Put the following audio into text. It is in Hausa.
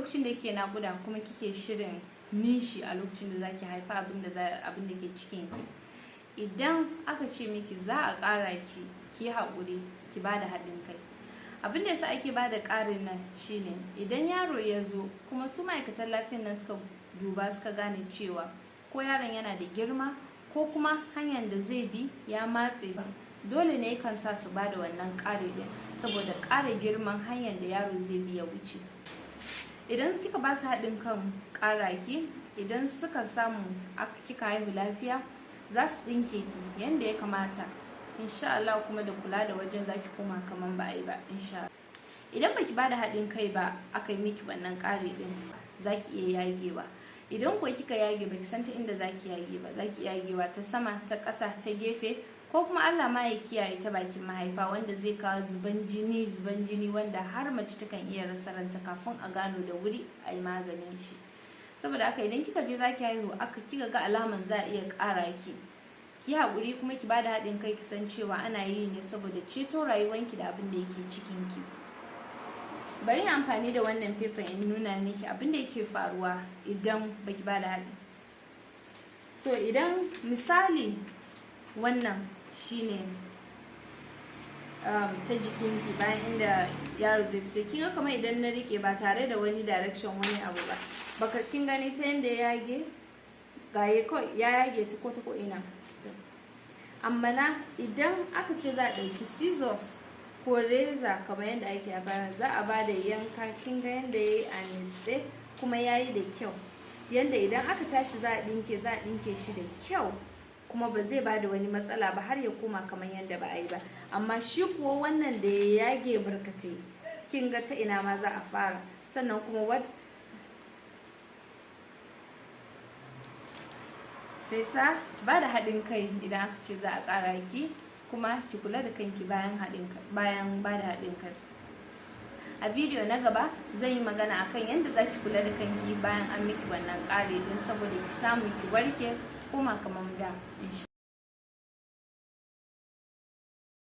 Lokacin da kike naƙuda kuma kike shirin nishi a lokacin da zaki haifa abin da ke cikin ki, idan aka ce miki za a ƙara ki, ki haƙuri, ki bada haɗin kai. Abin da yasa ake bada ƙarin nan shine idan yaro ya zo kuma su ma'aikatan lafiyan nan suka duba, suka gane cewa ko yaron yana da girma ko kuma hanyar da zai bi ya matse, dole ne kan sa su bada wannan ƙari din, saboda ƙara girman hanyar da yaro zai bi ya wuce. Idan kika ba su haɗin kan ƙara ki, idan suka samu kika haihu lafiya, za su ɗinke ki yanda ya kamata, insha Allah, kuma da kula da wajen zaki koma kaman ba a yi ba, insha Allah. Idan baki bada haɗin kai ba aka yi miki wannan ƙari din, zaki iya yagewa. Idan kuwa kika yage, baki san ta inda zaki yage ba. Zaki yagewa ta sama, ta ƙasa, ta gefe, ko kuma Allah ma ya kiyaye, ta bakin mahaifa, wanda zai kawo zuban jini, zuban jini wanda har mace takan iya rasa ranta kafin a gano da wuri a yi maganin shi. Saboda haka idan kika je zaki haihu, aka kika ga alaman za a iya ƙara ki, ki haƙuri kuma ki bada haɗin kai. Ki san cewa ana yi ne saboda ceto rayuwanki da abin da yake cikin ki. Bari in amfani da wannan paper in nuna miki abin da yake faruwa idan baki bada haɗin. So idan misali wannan shine ta jikinki bayan inda yaro zai fito, kin ga kamar idan na rike ba tare da wani direction, wani abu ba, baka kin gani ta yanda ya yage, ga ya yage ta ko ta ko ina. Amma na idan aka ce za a ɗauki scissors ko reza kamar yadda ake a baya, za a ba da yanka, kin ga yadda ya yi a nitse kuma ya yi da kyau, yadda idan aka tashi za a ɗinke, za a ɗinke shi da kyau kuma ba zai ba da wani matsala ba har ya koma kamar yadda ba a yi ba. Amma shi kuwa wannan da ya yage barkatai, kin ga ta ina ma za a fara? Sannan kuma wat sai sa ba da haɗin kai idan aka ce za a ƙara ki, kuma ki kula da kanki bayan ba da haɗin kai. A bidiyo na gaba zan yi magana akan yadda za ki kula da kanki bayan an miki wannan ƙari din, saboda ki samu ki warke, koma kamar da, insha.